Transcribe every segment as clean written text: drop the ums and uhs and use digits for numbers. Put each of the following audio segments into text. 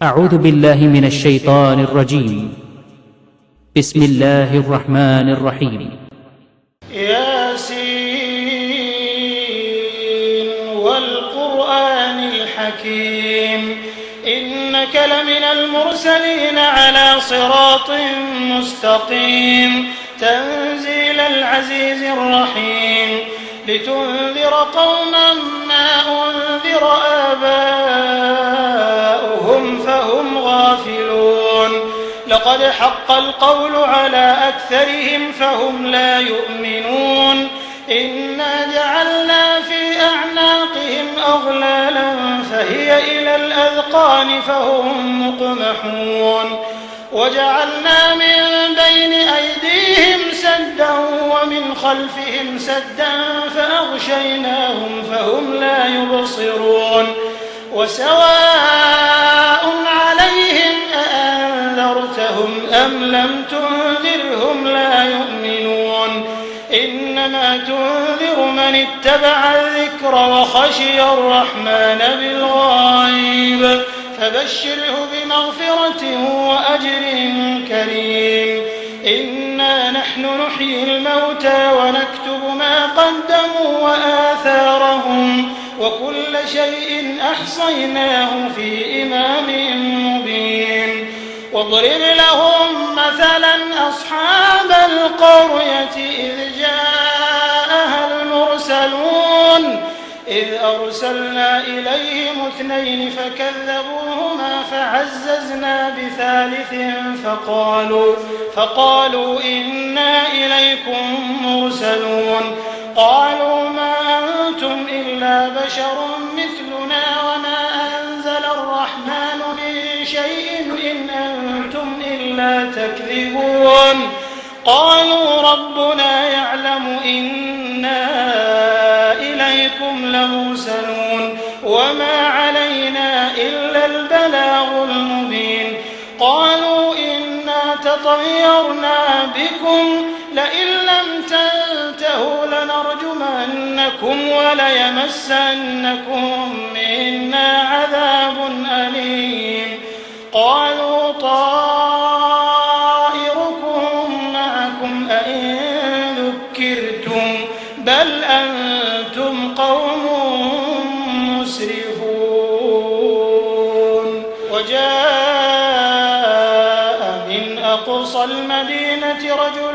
أعوذ بالله من الشيطان الرجيم. بسم الله الرحمن الرحيم. ياسين والقرآن الحكيم إنك لمن المرسلين على صراط مستقيم تنزيل العزيز الرحيم لتنذر قوما ما أنذر آباؤهم فهم غافلون لقد حق القول على أكثرهم فهم لا يؤمنون إنا جعلنا في أعناقهم أغلالا فهي إلى الأذقان فهم مقمحون وجعلنا من بين أيديهم سدا ومن خلفهم سدا فأغشيناهم فهم لا يبصرون وسواء عليهم أأنذرتهم أم لم تنذرهم لا يؤمنون إنما تنذر من اتبع الذكر وخشي الرحمن بالغيب فبشره بمغفرة وأجر كريم إنا نحن نحيي الموتى ونكتب ما قدموا وآثارهم وكل شيء أحصيناه في إمام مبين واضرب لهم مثلا أصحاب القرية إذ جاءها المرسلون إذ أرسلنا إليهم 2 فكذبوهما فعززنا بثالث فقالوا إنا إليكم مرسلون قالوا ما أنتم إلا بشر مثلنا وما أنزل الرحمن من شيء إن أنتم إلا تكذبون قالوا ربنا يعلم إنا إليكم لمرسلون وما علينا إلا البلاغ المبين قالوا إنا تطيرنا بكم لئن لم تنتهوا لنرجمنكم وليمسنكم منا عذاب أليم قالوا طائركم معكم أئن ذكرتم بل أنتم قوم مسرفون وجاء من أقصى المدينة رجل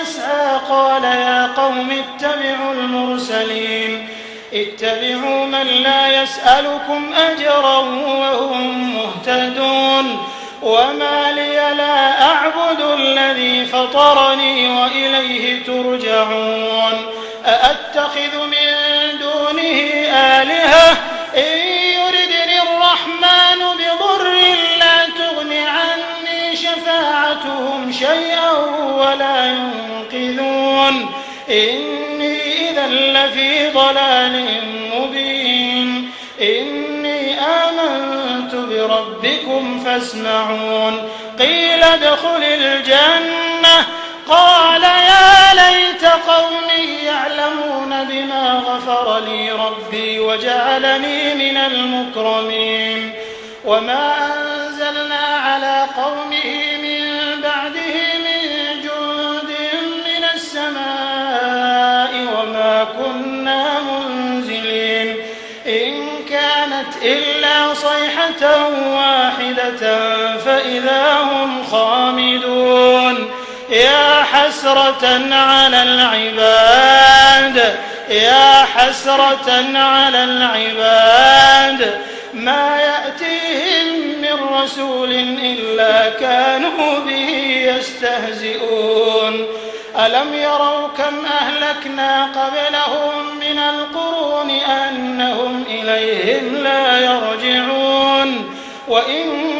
يسعى قال يا قوم اتبعوا المرسلين اتبعوا من لا يسألكم أجرا وهم مهتدون وما لي لا أعبد الذي فطرني وإليه ترجعون أأتخذ من دونه آلهة إن يردني الرحمن بضر لا تغن عني شفاعتهم شيئا ولا ينقذون إني إذا لفي ضلال مبين إني آمنت بربكم فاسمعون قيل ادخل الجنة قال يا ليت قومي يعلمون بما غفر لي ربي وجعلني من المكرمين وما أنزلنا على قومه من بعده من جند من السماء وما كنا منزلين إن كانت إلا صيحة واحدة فإذا هم خامدون يا حسرة على العباد ما يأتيهم من رسول إلا كانوا به يستهزئون ألم يروا كم أهلكنا قبلهم من القرون أنهم إليهم لا يرجعون وإن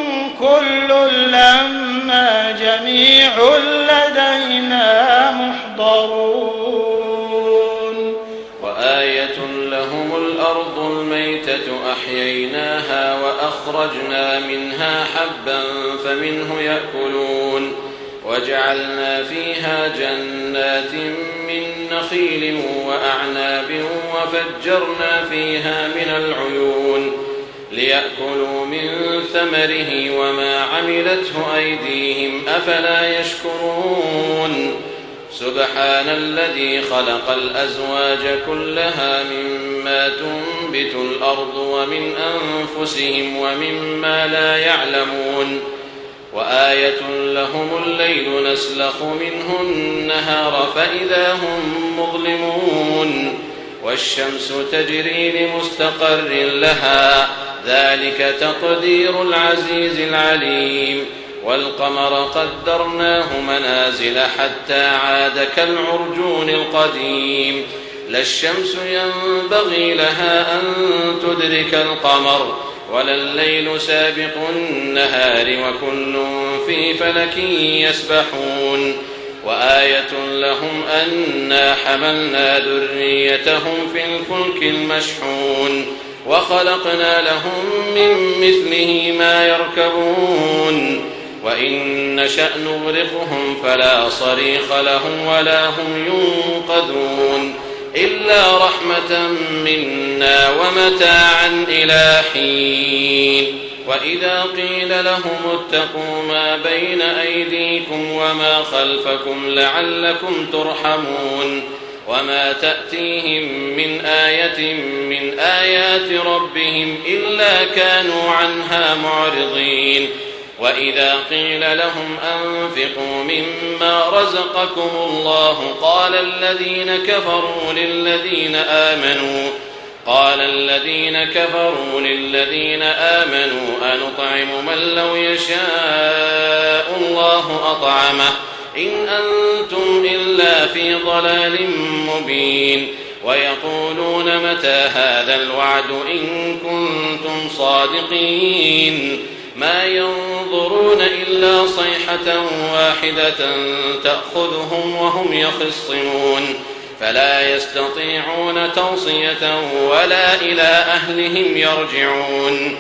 كل لما جميع لدينا محضرون وآية لهم الأرض الميتة أحييناها وأخرجنا منها حبا فمنه يأكلون وجعلنا فيها جنات من نخيل وأعناب وفجرنا فيها من العيون ليأكلوا من ثمره وما عملته أيديهم أفلا يشكرون سبحان الذي خلق الأزواج كلها مما تنبت الأرض ومن أنفسهم ومما لا يعلمون وآية لهم الليل نسلخ منه النهار فإذا هم مظلمون والشمس تجري لمستقر لها ذلك تقدير العزيز العليم والقمر قدرناه منازل حتى عاد كالعرجون القديم لا الشمس ينبغي لها أن تدرك القمر ولا الليل سابق النهار وكل في فلك يسبحون وآية لهم أنا حملنا ذريتهم في الفلك المشحون وخلقنا لهم من مثله ما يركبون وإن نشأ نغرقهم فلا صريخ لهم ولا هم ينقذون إلا رحمة منا ومتاعا إلى حين وإذا قيل لهم اتقوا ما بين أيديكم وما خلفكم لعلكم ترحمون وما تأتيهم من آية من آيات ربهم إلا كانوا عنها معرضين وإذا قيل لهم أنفقوا مما رزقكم الله قال الذين كفروا للذين آمنوا أنطعم من لو يشاء الله أطعمه إن أنتم إلا في ضلال مبين ويقولون متى هذا الوعد إن كنتم صادقين ما ينظرون إلا صيحة واحدة تأخذهم وهم يخصمون فلا يستطيعون توصية ولا إلى أهلهم يرجعون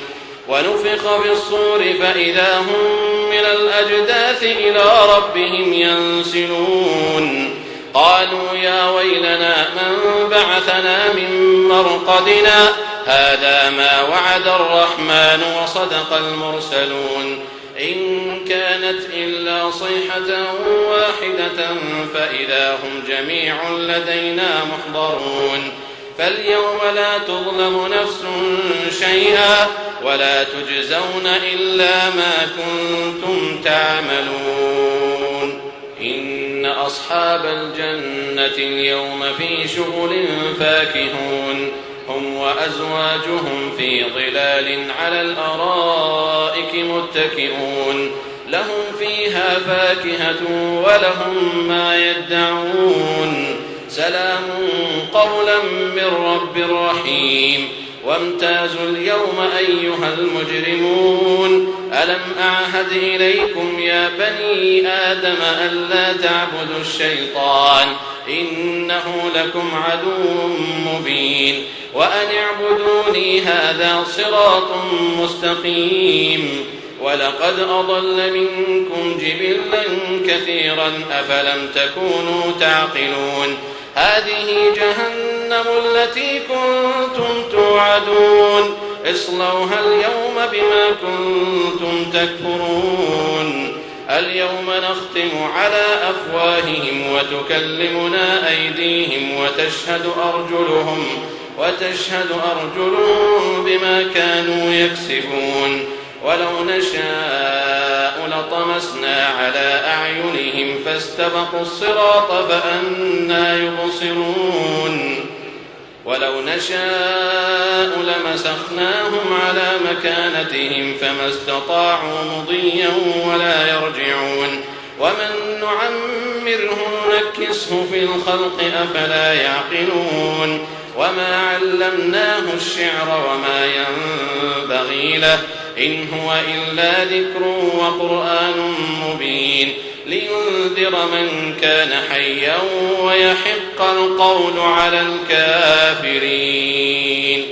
ونفخ في الصور فإذا هم من الأجداث إلى ربهم ينسلون قالوا يا ويلنا من بعثنا من مرقدنا هذا ما وعد الرحمن وصدق المرسلون إن كانت إلا صيحة واحدة فإذا هم جميع لدينا محضرون فاليوم لا تظلم نفس شيئا ولا تجزون إلا ما كنتم تعملون إن أصحاب الجنة اليوم في شغل فاكهون هم وأزواجهم في ظلال على الأرائك متكئون لهم فيها فاكهة ولهم ما يدعون سلام قولا من رب رحيم وامتازوا اليوم أيها المجرمون ألم أعهد إليكم يا بني آدم ألا تعبدوا الشيطان إنه لكم عدو مبين وأن اعبدوني هذا صراط مستقيم ولقد أضل منكم جبلا كثيرا أفلم تكونوا تعقلون هذه جهنم التي كنتم توعدون اصلوها اليوم بما كنتم تكفرون اليوم نختم على أفواههم وتكلمنا أيديهم وتشهد أرجلهم بما كانوا يكسبون ولو نشاء لطمسنا على أعينهم فاستبقوا الصراط فأنى يبصرون ولو نشاء لمسخناهم على مكانتهم فما استطاعوا مضيا ولا يرجعون ومن نعمره نكسه في الخلق أفلا يعقلون وما علمناه الشعر وما ينبغي له إن هو إلا ذكر وقرآن مبين لينذر من كان حيا ويحق القول على الكافرين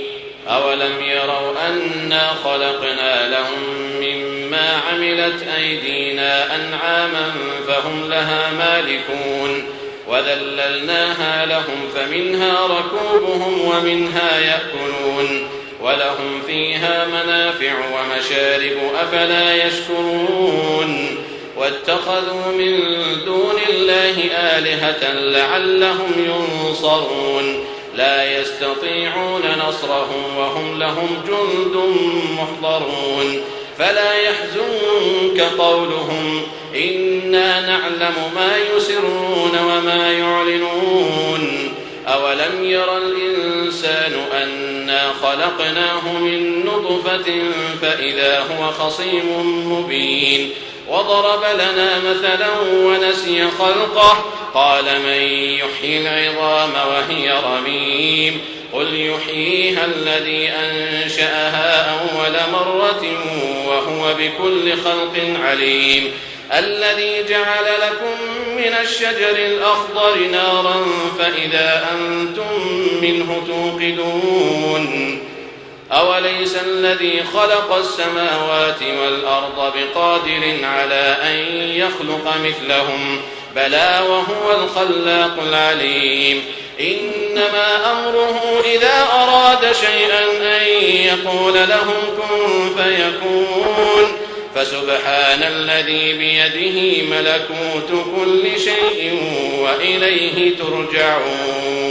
أولم يروا أنا خلقنا لهم مما عملت أيدينا أنعاما فهم لها مالكون وذللناها لهم فمنها ركوبهم ومنها يأكلون ولهم فيها منافع ومشارب أفلا يشكرون واتخذوا من دون الله آلهة لعلهم ينصرون لا يستطيعون نصرهم وهم لهم جند محضرون فلا يحزنك قولهم إنا نعلم ما يسرون وما يعلنون أولم ير الإنسان أنا خلقناه من نطفة فإذا هو خصيم مبين وضرب لنا مثلا ونسي خلقه قال من يحيي العظام وهي رميم قل يحييها الذي أنشأها أول مرة وهو بكل خلق عليم الذي جعل لكم من الشجر الأخضر نارا فإذا أنتم منه توقدون أوليس الذي خلق السماوات والأرض بقادر على أن يخلق مثلهم بلى وهو الخلاق العليم إنما أمره إذا أراد شيئا أن يقول له كن فيكون فسبحان الذي بيده ملكوت كل شيء وإليه ترجعون